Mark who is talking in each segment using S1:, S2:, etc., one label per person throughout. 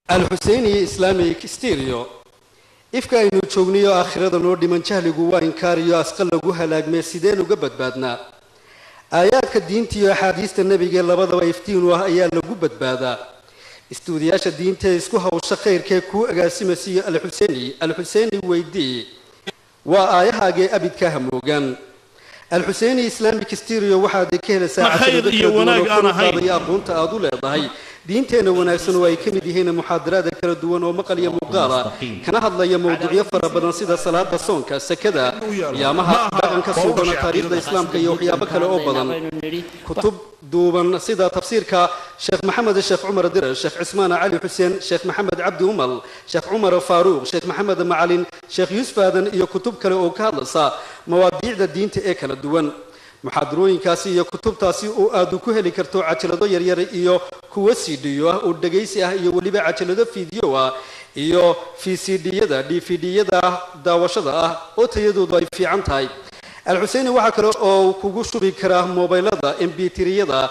S1: Alxuseyni Islamic Stereo. Ifka aynu joogniyo aakhirada noo dhiman, jahligu waa inkaariyo asqa lagu halaagmee, sideen uga badbaadnaa? Aayaadka diinta iyo axaadiista nebigae labadaba iftiin u ah ayaa lagu badbaadaa. Istuudiyaasha diinta ee isku hawsha khayrkee kuu agaasimasiiyo Alxuseeni, Alxuseeni weydii, waa aayahaagee abidka hamoogan. Alxuseeni Islamic Stereo waxaad ka helaysaa
S2: khayr
S1: cajalado
S2: iyo
S1: kala duwan
S2: wanaag
S1: oo
S2: aan
S1: kor u
S2: ahayn.
S1: qaadaya aqoonta aad u leedahay diinteena wanaagsan, oo ay ka mid yihiin muxaadaraada kala duwan oo maqal iyo muuqaal ah, kana hadlaya mowduucyo fara badan sida salaada, soonka, sakada, qiyaamaha, dhaqanka suubana, taariikhda islaamka iyo waxyaabo kale oo badan. Kutub duuban sida tafsiirka Sheekh Maxamed Sheekh Cumar Dire, Sheekh Cismaan Cali Xuseen, Sheekh Maxamed Cabdi Umal, Sheekh Cumar Faaruuq, Sheekh Maxamed Macalin, Sheekh Yuusuf Aadan iyo kutub kale oo ka hadlaysa mawaadiicda diinta ee kala duwan. Muxaadarooyinkaasi iyo kutubtaasi oo aad ku heli karto cajalado yaryar iyo kuwo cd ah oo dhegaysi ah, iyo weliba cajalado fiideo ah iyo vcd-yada, dvd-yada daawashada ah oo tayadoodu ay fiican tahay. Alxuseeni waxaa kale oo kugu shubi karaa mobaylada mp3-yada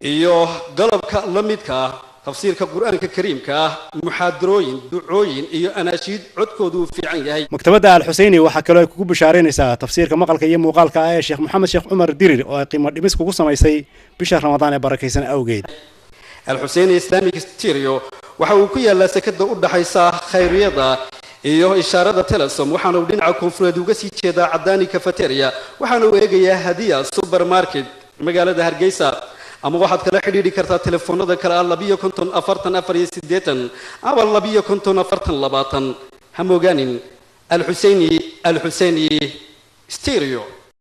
S1: iyo qalabka la midka ah tafsiirka Qur-aanka Kariimka ah, muxaadarooyin, ducooyin iyo anaashiid codkoodu uu fiican yahay.
S3: Maktabadda Alxuseyni waxaa kaloo ay kugu bishaaraynaysaa tafsiirka maqalka iyo muuqaalka ah ee Sheekh Maxamed Sheekh Cumar Dirir oo ay qiimo dhimis kugu samaysay bisha Ramadaan ee barakaysan awgeed.
S1: Alxuseeni Islamic Stereo waxa uu ku yaalaa sekada u dhaxaysa Khayriyada iyo ishaarada Telesom, waxaana uu dhinaca koonfureed uga sii jeedaa Cadaani Cafeteria, waxaana uu eegayaa Hadiya Supermarket magaalada Hargeysa. Ama waxaad kala xidhiidhi kartaa telefoonada kale ah 52 40 84 ama 52 40 20. Ha moogaanin Alxuseyni, Alxuseyni Stereo.